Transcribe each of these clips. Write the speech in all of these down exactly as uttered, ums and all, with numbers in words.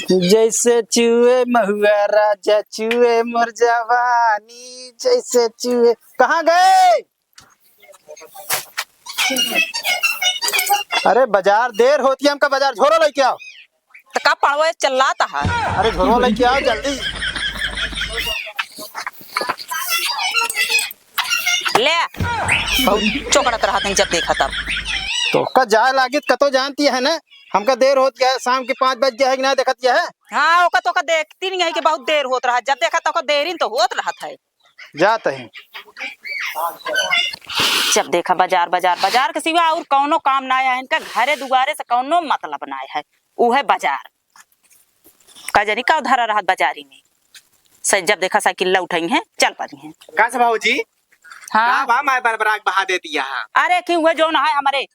जैसे चुए महुआ राजा चुए मोर जवानी, जैसे चुए। कहाँ गए? अरे बाजार देर होती है, हमका बाजार झोरो लेके आओ। तो का पड़वे चिल्लात है? अरे झोरो लेके आओ जल्दी। ले, बहुत चोकड़त रहत हैं जब देखा तब। तो का जाए लागित कतो जानती है ना, हमका देर होत गया है, शाम के पाँच बज गया है कि ना देखत गया है। हाँ, ओका तो का देखती नहीं है कि बहुत देर होत रहा, जब देखा तो का देरी तो होत रहत है। जात ही। जब देखा बाजार, बाजार, बाजार के सिवा और कौनो काम ना आया है इनका, घरे दुआरे से कौनो मतलब ना आया है, ऊ है बाजार। का जानी का धरा रहत बाजारी में, से जब देखा साइकिल लौटई है, चल पड़ी है। का से भौजी? हाँ। का बा माय बरबराक बहा देती यहाँ? अरे कि वह जौन है हमारे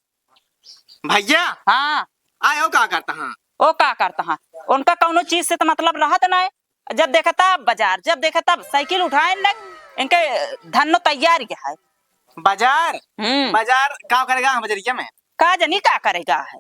भैया? हाँ। आए हो का करता हाँ? ओ का करता हाँ? उनका कौनो चीज से तो मतलब रहत ना है। जब देखा तब बाजार, जब देखा तब साइकिल उठाए न, इनके धन्नो तैयार ही है। बाजार? हम्म। बाजार का करेगा हम बजरिया में? का जानी का करेगा है?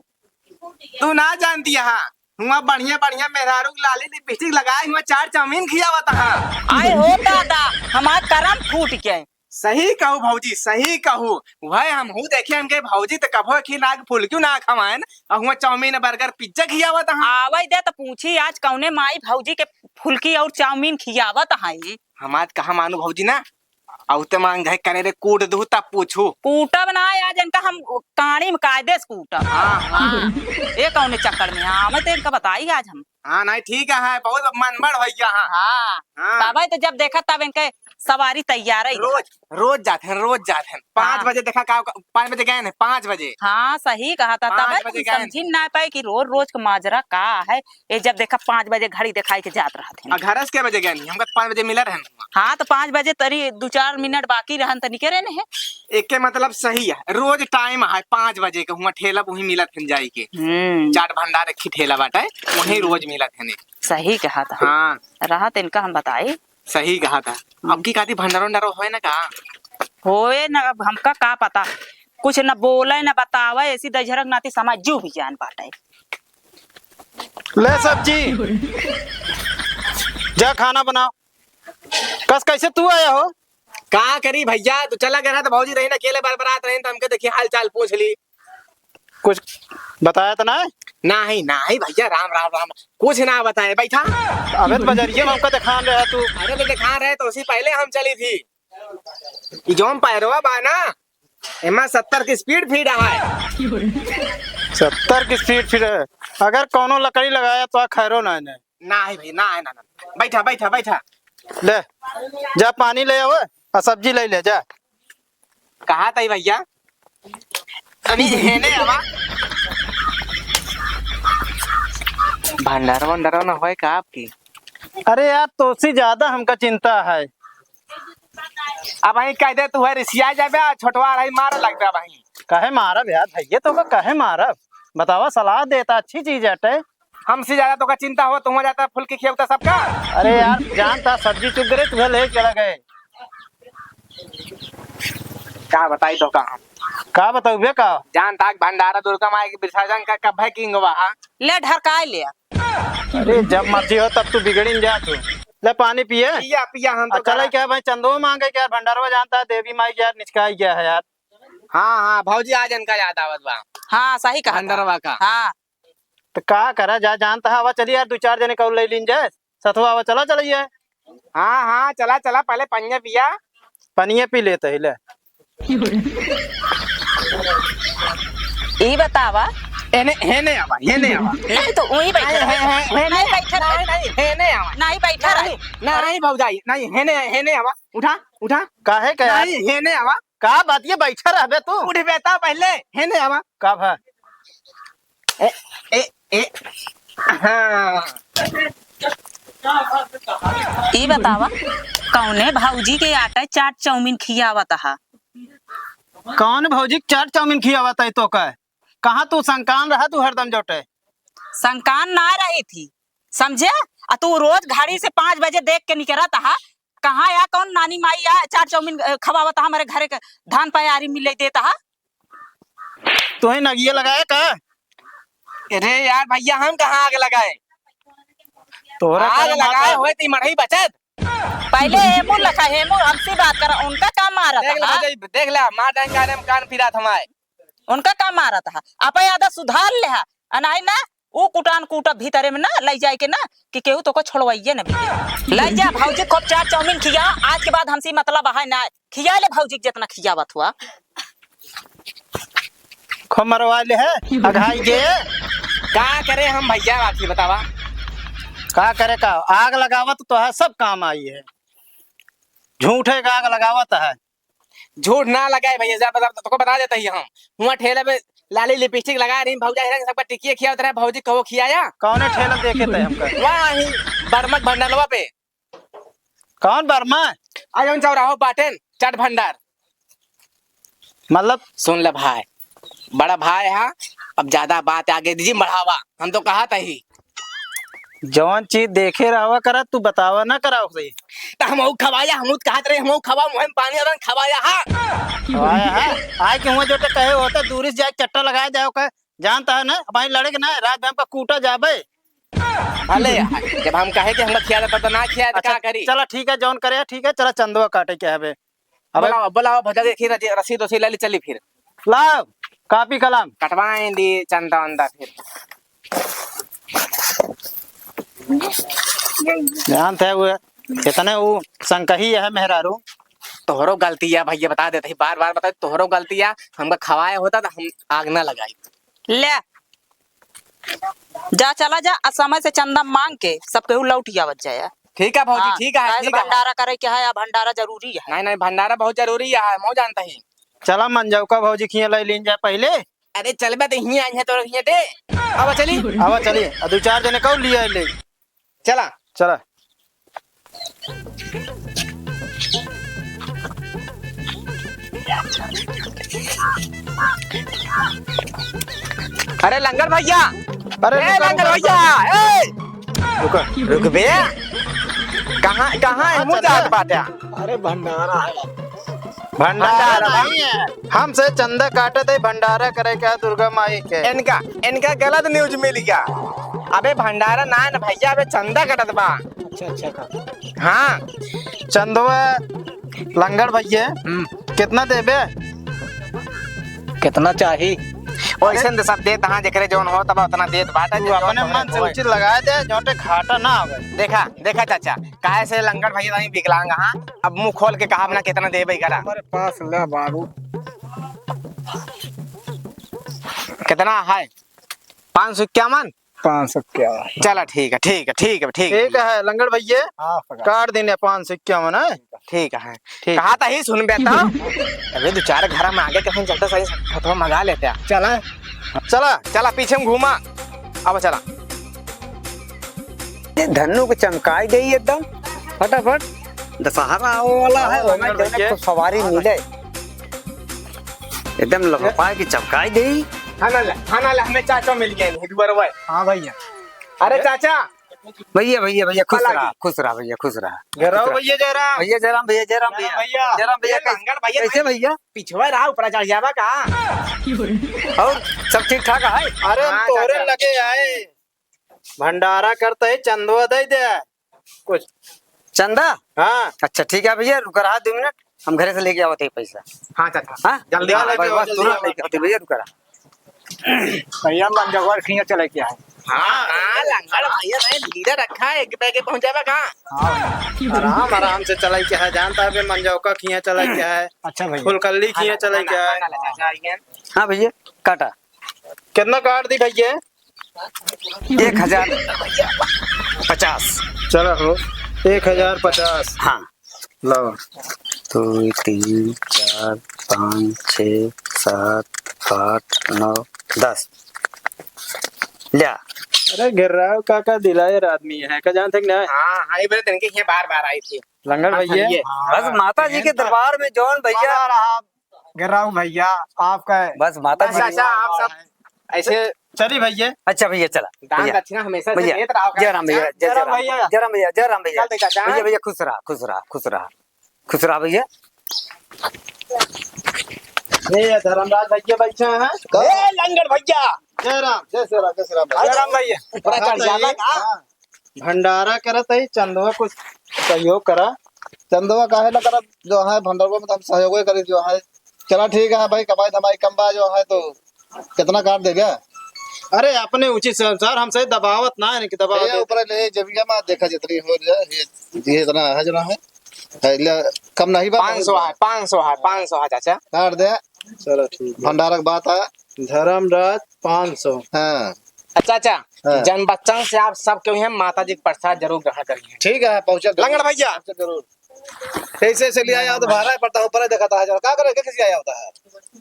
तू ना जानती है, हुआ बढ़िया बढ़िया मेहरारू के लाली लिपस्टिक लगाए हुआ चाट चाउमीन खियावत है। आए हो दादा, हमार करम फूट गए। सही कहू भौजी, सही कहू। वह हम हूँ देखे हमके भौजी तो कभो खी ना फुलक्यू ना खवाएन, और हुआ चाउमीन बर्गर पिज्जा खियावत है। आवे दे तो पूछी आज कौने माई भौजी के फुलकी और चाउमीन खियावत है। हमार कहा मानू भौजी ना, औते मांग है करे रे कूट दू तब पूछू। कूटब ना आज इनका हम कानी में कायदे से कूटब। हाँ, हाँ। हाँ, ये कौने चक्कर में? हाँ, मैं तो इनका बताई आज हम। हाँ, नहीं ठीक है, बहुत मनमड़ हो गया। हाँ। हाँ। हाँ। तबे तो जब देखा तब इनके सवारी तैयार है। रोज, रोज जात हैं, रोज जात हैं। पाँच हाँ। बजे देखा का, पाँच बजे गए हैं, पाँच बजे। हाँ, सही कहा था। पाँच तबे बजे तुम गए हैं। समझी ना पाए कि रोज रोज का माजरा का है। ये जब देखा पाँच बजे घड़ी दिखाई के जात रहत हैं। आ, घर से के बजे गए नहीं? हमका तो पाँच बजे मिला रहन हुआ। हाँ, तो पाँच बजे तरी दो चार मिनट बाकी रहन त निकरे नहीं है। एके मतलब सही है, रोज टाइम है पाँच बजे के, हुआ ठेला वहीं मिलत हन जाई के। हम्म। चाट भंडार एक ही ठेला बाटे, वहीं रोज मिलत हन। सही कहा था। हाँ। रहत इनका हम बताई। सही कहा था। हम्म। अब की कहती भंडारो उंडारो होए ना का? होए ना, अब हमका का पता, कुछ न बोले न बतावे, ऐसी दझरक नाती समाज जू भी जान बाटे। ले सब्जी, जा खाना बनाओ। कस कैसे तू आया हो? का करी भैया, तू चला गया तो भौजी रही ना अकेले बरबरात रही, तो हमके देखी हाल चाल पूछ ली। कुछ बताया तो ना? नहीं, नहीं भैया, राम, राम, राम। कुछ ना बताए, बैठा। अबे तो बजरिया में हमका दिखान रहा तू। अरे तो दिखा रहे तो उसी पहले हम चली थी। ई जौन पैरवा बा ना, एमा सत्तर की स्पीड फीड है। सत्तर की स्पीड फीड है। अगर कौनो लकड़ी लगाया तो आ खैरो ना है। ना है भाई, ना है, ना, ना। बैठा, बैठा, बैठा। ले, जा पानी ले आवे और सब्जी ले ले, जा। कहा था भैया? अभी हेने आवा। भंडारा वंडारा ना होए का आपकी? अरे यार, तोसी ज्यादा हमका चिंता है। अब वहीं कह दे, तू है रिसिया जाबे, आ छोटवा रही मार लगबे वहीं। काहे मारब यार भैया, तोका काहे मारब? बतावा, सलाह देता, अच्छी चीज हटे। हमसे ज्यादा तोका चिंता हो, तू हो जाता फुलकी खियावता सबका। अरे यार, जानता सब्जी चुग गए, तुहे ले चला गए। का बताई तोका हम? का बताऊ बे का? जानता भंडारा दुर्गा माई के विसर्जन का कब है किंग वहा? ले ढरकाए ले। अरे जब मर्जी हो तब तू बिगड़िन जा तू। ले पानी पिए। पिया, पिया, हम तो आ, चला करा। क्या भाई, चंदो मांगे क्या, भंडारवा जानता है, देवी माई यार निचकाई गया है यार। हाँ, हाँ, भौजी आज इनका याद आवत बा। हाँ, सही कहा था। भंडारवा का। हाँ। तो का करा जा, जानता है, आवा चली यार, दो चार जने का ले लीन जाए, सथवा आवा, चला चलिए। हाँ, हाँ, चला, चला, पहले पनिया पिया। पनिया पी लेते ही ले। ई बतावा। एने, हेने आवा, हेने आवा। नहीं तो वहीं बैठे नहीं, रहे। हे, हे, हेने नहीं, बैठे रहे। नहीं, नहीं, हेने आवा। नहीं बैठे रहे। नहीं, नहीं, भौजाई, नहीं, हेने, हेने आवा। उठा, उठा। काहे का यार? नहीं, हेने आवा। का बात ये बैठे रहबे तू? उठबे ता पहले, हेने आवा। का भा? ए, ए, ए, हाँ। ई बतावा, कौने भौजी के आटा चाट चाउमीन खियावत हा? कौन भौजी के चाट चाउमीन खियावत है तो का? कहाँ तू संकान रहा तू हरदम जोटे? संकान ना रही थी, समझे? आ तू रोज घड़ी से पाँच बजे देख के निकरत हा, कहाँ या कौन नानी माई या चाट चाउमीन, अ, खवावत हा, हमारे घरे के धान पयारी मिले देता हा? तुहे नगिया लगाया का? अरे यार भैया, हम कहाँ आग लगाए? तोहरा आग करे मार लगाए डाल। होए ती मड़ही बचत। पहले हेमू लखा, हेमू हमसे बात करा, उनका का मारत देख ले हा? भौजाई, देख ले, मार डाल कान में कान फिरात हमारे। उनका का मारत हा? आपा आदत सुधार ले हा। अनाई ना, ऊ कुटान कूटा भीतरे में ना, लई जाए के ना, कि केहू तोको छोड़वाइए ना मिले। लई जा भौजी, खूब चाट चाउमीन खिया, आज के बाद हमसे मतलब है ना। खिया ले भौजी के जितना खियावत हुआ। खूब मरवा ले है, अघाई के। का करे हम भैया, आखिर बतावा। का करे का? आग लगावत तो है, सब काम आई है। झूठे का आग लगावत है। झूठ ना लगाए भैया, जा बता, तोको बता देता ही हम। हुआ ठेले पे लाली लिपस्टिक लगा रही, भौजा हिरन सबका टिकिया खियावत रहे, भौजी कहो खियाया? कौने ठेला देखे थे हमका? वहाँ ही बर्मक भंडलवा पे। कौन बर्मा? आ जौन चौराहो बाटेन, चाट भंडार। मतलब? सुन ले भाई, बड़ा भाई हा, अब ज्यादा बात आगे दीजिए बढ़ावा, हम तो कहा था ही। जौन चीज देखे रहवा करा, तू बतावा ना करा ओकरे। त हमहू खवाया, हमहू त कहत रहे, हमहू खवा, मुँह में पानी अदन खवाया हा। खवाया हा? आए के हुआ जो तो कहे होता, दूरी से जाए चट्टा लगाए जाओ का, जानता है ना, अब आई लड़े के ना, रात में हमका कूटा जाबे। अले, जब हम कहे कि हमका खिया देता तो ना खिया, तो अच्छा, का करी? चला ठीक है, जौन करे ठीक है, चला चंदवा काटे के हबे। अबे बोलाओ, बोलाओ, भौजा के खीर रसीद उसीद ले ली, चली फिर। लाओ, कापी कलम। कटवाए दी चंदा वंदा फिर। जानत है वो, इतने वो संकही है मेहरारू। तोहरो गलती है भैया, बता देते ही, बार बार बता, तोहरो गलती है, हमका खवाए होता तो हम आग ना लगाई। ले, जा, चला जा, आ समय से चंदा मांग के सब केहू लौट आवत जाए। ठीक है भौजी, हाँ, ठीक है, काहे से ठीक है। भंडारा करे के है, आ भंडारा जरूरी है। नहीं, नहीं, भंडारा बहुत जरूरी है, हम जानता ही। चला मंजौका भौजी खिया लाई लीन जाए पहले। अरे चलबे तो हियाँ आई है तो हियाँ दे। अब चली। अब चली, आ दो चार जने कौन लिया ले। चला। चला। अरे लंगर भैया, अरे ए रुका, लंगर रुका, भैया, रुका। ए! रुका। रुक बे। कहाँ, कहाँ है? हाँ, मुँह चल जात रहा। बाटे। अरे भंडारा है। भंडारा भंडारा नहीं है, हमसे चंदा काटत है, भंडारा करे के है दुर्गा माई के। इनका, इनका गलत news मिल गया। अबे भंडारा ना है ना भैया, अबे चंदा कटत बा। अच्छा, अच्छा, का? हाँ। चंदवा लंगड़ भैया, हम्म। कितना देबे? कितना चाही? वैसे तो सब देत हाँ, जेकरे जौन हो तब उतना देत बाटा, तू जे जौन अपने तोहरे मन से होए। उचित लगाए दे, जोटे घाटा ना आवे। देखा, देखा चाचा, काहे से लंगड़ भैया तनी विकलांग हाँ, अब मुंह खोल के कहा अपना कितना देबे करा। हमारे पास ले बाबू। कितना है? पाँच सौ इक्यावन? पाँच सौ इक्यावन। चला ठीक है, ठीक है, ठीक है, ठीक है। ठीक है, लंगड़ भैया, हाँ, पकड़। काट देने पाँच सौ इक्यावन है। ठीक है। ठीक। कहा था ही सुन बेटा। अबे दो चार घर में आगे कहीं चलता सही फोटो मंगा लेते हैं। चला। चला। चला पीछे में घूमा। अब चला। ये धन्नू को चमकाई दे एकदम फटाफट। दशहरा आवे वाला है, हाँ, ओमे लंगड़ जौने भैया। को सवारी मिले, एकदम लपा के चमकाई दे। खाना ले, खाना ले, हमें चाचा मिल गए हैं, दुआर वाले। हाँ भैया। अरे चाचा। भैया, भैया, भैया, खुश पलागी। रहा, खुश रहा भैया, खुश रहा। घर आओ खुश रहा। भैया जयराम। भैया जयराम, भैया जयराम, भैया। जयराम भैया, जयराम भैया, ये कैसे, लंगड़ भैया कैसे कैसे? भैया? पिछवा रहा, ऊपर चढ़ जावा का? और सब ठीक ठाक है? अरे हम हाँ, तोहरे चाचा। लगे आए। भंडारा करते ही चंदवा दे दे कुछ। चंदा? हाँ। अच्छा, ठीक है भैया, रुक रहा दो मिनट, हम घरे से लेके आवत है पैसा। हाँ, चाचा। हाँ? जल्दी हाँ, आओ, बस, लेके आओ, बस, जल्दी तुरंत आओ। लेके आवत है भैया, रुक रहा। भैया, मंजगवा खिया चले क्या है? हाँ, हाँ, लंगड़ भैया, नहीं, धीरे रखा है, एक बैगे पहुंच जाएगा कहाँ? हाँ। आराम, आराम से चलाई क्या है, जानता है, मंजौका खिया चलाई क्या है, अच्छा भैया। फुलकल्ली खिया चलाई क्या है। हाँ भैया, काटा। कितना काट दी भैया? एक हजार पचास। चलो हो, एक हजार पचास। हाँ। लो। दो, तीन, चार, पाँच, छः, सात, आठ, नौ, दस। ल्या। अरे गिर्राव काका दिलायर आदमी है, का जानते कि नहीं? हाँ, हाँ, ये बोले तनके ये बार बार आई थी। लंगड़ हाँ, भैया। ये। बस माता जी के दरबार में जौन भैया। गिर्राव भैया, आपका बस माता बस जी। ऐसा आप सब ऐसे चली भैया। अच्छा भैया, चला। दान भैया। दक्षिणा हमेशा से भैया, देत रहो, जय राम भैया, चाचा। जय, जय जय राम राम भैया। भैया, जय राम भैया, जय राम भैया। चल दे चाचा। भैया, भैया, खुश रहा, खुश रहा, खुश रहा। खुश रहा भैया। ये धर्मराज भैया बैठे हैं। ए, लंगड़ भैया। जय राम, जय श्री राम, जय श्री राम भैया। जय राम भैया। ऊपर चढ़ जावा का? हाँ। भंडारा करत है, चंदवा कुछ सहयोग करा। चंदवा काहे ना करत, जो है भंडारा में तो हम सहयोग करी, जो है। चला ठीक है भाई, कमाई धमाई कम बा, जो है तो कितना काट देगा? अरे अपने उचित से अनुसार, हमसे दबावत ना है कि दबाव भैया दे। ऊपर ले जब ये मत देखा जितनी हो जाए, ये, ये इतना है जो ना है, है, ले, कम नहीं बा, पाँच सौ है, पाँच सौ है, पाँच सौ है चाचा। काट दे। चलो ठीक है। भंडारा के बात है। धर्मराज पाँच सौ। हाँ। अच्छा, अच्छा। हाँ। जन बच्चन से आप सब केहू हैं, माता जी के प्रसाद जरूर ग्रहण करिए। ठीक है, पहुँचे जरूर। लंगड़ भैया। पहुँचे जरूर। कैसे से लिया याद भारा पड़ता हो, पर देखा था, का करे, कैसे लिया होता है?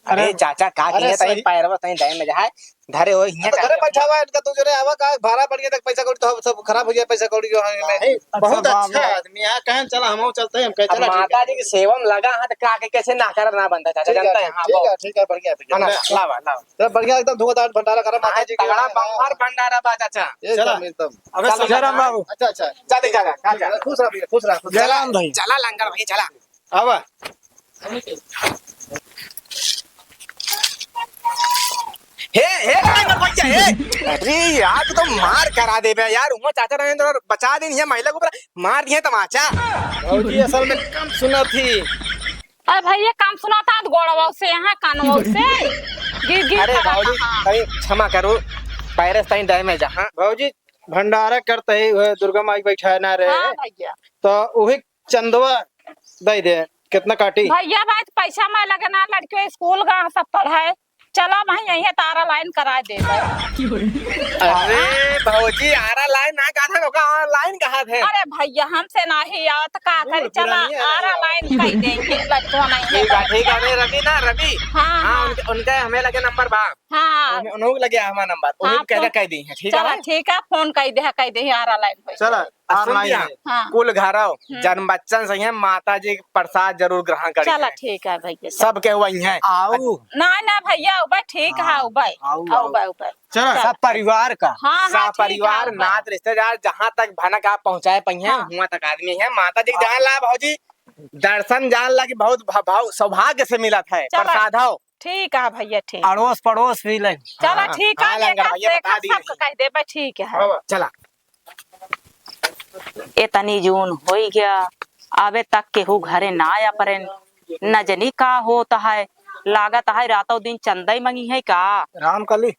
अरे अरे, चाचा, का अरे किए तई सही। पैरवा तई दाएं में जहाँ धरे हो, हियाँ तो घरे चाचा। बैठा हुआ है, इनका तू जो रे आवा का भारा बढ़िया तक पैसा कौड़ी तो सब खराब हो जाए, पैसा कौड़ी जो है इनमें। नहीं, बहुत अच्छा आदमी है, कहें चला हम चलते हैं, हम कहे अब चला ठीक माता है। जी की सेवा में लगा है तो का के कैसे ना कर ना बनता चाचा, ठीक है, जानते हैं? हाँ, ठीक बहुत। है, ठीक है, बढ़िया, बढ़िया। है ना? लावा, लावा। तो बढ़िया एकदम धुआंधार भंडारा करा माता आज जी के तगड़ा यहाँ। बम्पर भंडारा बा चाचा। एकदम, चला। एकदम। अबे चला। जय राम बाबू। अच्छा, अच्छा। चल, चल, चल, चल। खुश रह भैया, खुश रह, खुश रह। जय राम भाई। चला लंगर भाई, चला। आवा। हे, हे, लंगर भैया, हे। अरे यार, तू तो मार करा देबे यार। उमा चाचा रहे तो बचा दिन ये महिला के ऊपर मार दिए तमाचा। भौजी असल में कम सुना थी। अरे भैया, काम सुनाता है गोड़वा से, यहाँ कानवा से। गिर, गिर अरे पड़ा भौजी, था। अरे क्षमा करो, पैरस ताई डैमेज है, हाँ। भौजी, भंडारा करते ही वह दुर्गा माई बैठा ना रहे, हाँ भैया। तो वही चंदवा दे दे, कितना काटी? भैया, भाई, पैसा मैं लगे ना, लड़कियों स्कूल गा सब पढ़ाए। चला भाई, यहीं तारा लाइन करा दे भाई। अरे भौजी, आरा लाइन ना कहा था, ओका ऑनलाइन कहा थे। अरे भैया, हमसे नाही आवत, का करी? चला, पुरानी है आरा यार। लाइन कह देंगे, लड़कों नहीं है ठीक है, तो। ठीक है, अरे रवि ना, रवि। हाँ, हाँ, हाँ। उनके, उनके हमें लगे नंबर बा। हाँ। उन्हें, उन्हों लगे हमारा नंबर, उन्हें हाँ, कह दे, फोन कह दी है, ठीक है चला, भाई? ठीक है, फोन कह दे, कह दे, आरा लाइन पे। चला। आ, सुन ऑनलाइन लिया? है। हाँ। कुल घरव, हम्म। जन्म बच्चन सही है, माता जी के प्रसाद जरूर ग्रहण करी चला, है। ठीक है भैया, चला। सबके वही है। आऊ। ना, ना भैया, उबे ठीक है, हाँ। उबे। आऊ, आऊ, आऊ। उबे, उबे। चला। चला। सब परिवार का। हाँ, हाँ, सब ठीक है, परिवार, उबे। नात रिश्तेदार, जहाँ तक भनक आप पहुँचाए पइहे, हाँ। हुआं तक आदमी है। माता जी के हाँ। जान ला भौजी, दर्शन जान ला कि बहुत भ-, भाव सौभाग्य से मिलत है, चला। प्रसाद हो। ठीक है भैया, ठीक। अड़ोस पड़ोस भी ले। चला, हाँ, ठीक है, हाँ, लंगर देखा, भैया, देखा, बता दी सबके नहीं। कह देबे, ठीक है। हाँ, चला। एतनी जून होई गया, अबे तक केहू घरे ना आया परेन। न जनी का होत है, लागत है रातों दिन चंदा ही मंगी है का? रामकली।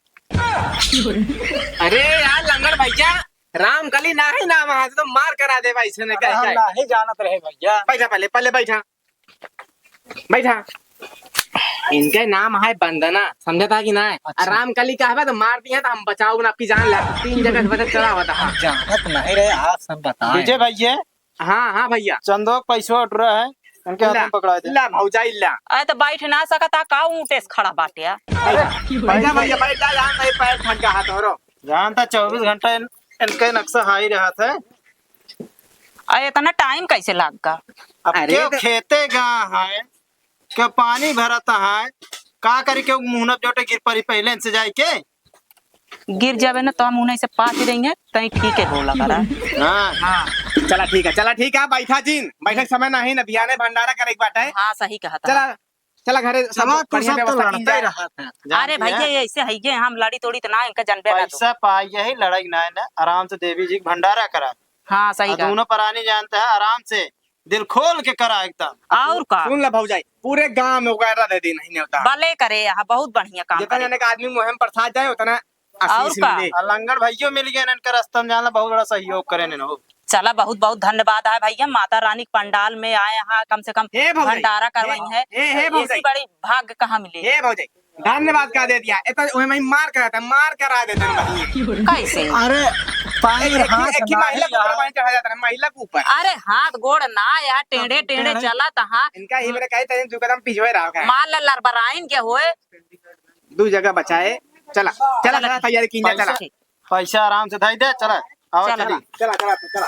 अरे यार लंगड़ भैया, रामकली ना है नाम है, तो मार करा देबा इसे ने अरे कह हम के। नाही जानत रहे भैया। बैठा पहले, पहले बैठा। बैठा। इनके नाम है वंदना, समझता कि ना? अच्छा। आ रामकली कहबे तो मार दिए तो हम बचाओ ना आपकी जान ले। तीन जगह से बचा चला हुआ था। हम जानत नहीं रहे, आज सब बताए। विजय भैया। हाँ, हाँ भैया। चंदो के पैसवा उठ रहा है, इनके हाथ ला, में पकड़ा दे। ला भौजाई ला। अरे तो बैठ ना सकता का, ऊँटे से खड़ा बाटे। अरे, बैठा भैया, बैठ जा, यहाँ नहीं पैर फट गया हाथ और। जानता चौबीस घंटा इन-, इनके नक्शा हाई रहत है। अरे इतना टाइम कैसे लाग गा? अब अरे क्यों तो खेते गा है, क्यों पानी भरत है, का करी, क्यों मुहनब जोटे गिर पड़ी पहले इनसे जाए के? गिर जावे ना तो हम उन्हें से पास ही रहेंगे, तई ठीक है बोला करा। हाँ। हाँ। चला ठीक है, चला ठीक है, बैठा जिन, बैठक समय नहीं ना, बिहाने भंडारा करे एक बाटे। हाँ, सही कहा था। चला, चला घरे, सब चला, तू बढ़िया सब तो व्यवस्था की लड़ते जाए। रहा था, अरे जानती भैया, है? ऐसे है ये, हम लड़ी तोड़ी तो ना, इनका जनबे ना दो। पैसा पाई यही लड़ाई ना है ना, आराम से देवी जी के भंडारा करा। हाँ, सही आ, कहा। दोनों प्राणी जानते हैं, आराम से दिल खोल के करा एकदम। और का? सुन ला भौजाई, पूरे गांव में वगैरह दे दी नहीं नेवता। भले करे, यहाँ बहुत बढ़िया काम जितना करे। जने का आदमी मुहिम प्रसाद जाए उतना और आशीष का? मिले। आ लंगड़ भैयो मिल गए इनके रास्ता में, जाना बहुत बड़ा सहयोग करे ने हो। चला, बहुत बहुत धन्यवाद है भैया, माता रानी के पंडाल में आए हैं, कम से कम हे भौजाई, भंडारा करवाई हे, है। हे, हे ऐसी भौजाई। बड़ी भाग्य कहाँ मिले? हे भौजाई, धन्यवाद का दे दिया, इतना ओए मैं मार कराता, मार करा देते हैं भैया। कैसे? अरे, पानी एक, एक, हाथ एक ही ना महिला ही को ऊपर यार। पानी चढ़ा जाता है, महिला के ऊपर। अरे, हाथ गोड़ ना यार, टेढ़े, टेढ़े टेढ़े। चला तहाँ। इनका ही मेरे कहे तनी दू कदम पिछवे रहा है। मार ला लरबराइन के होए। दू जगह बचाए। चला, चला, चला, चला, ठीक। तैयारी कीन जा, चला। पैसा, पैसा आराम से धई दे, चला। आओ, चला। चली। चला, चला, चला।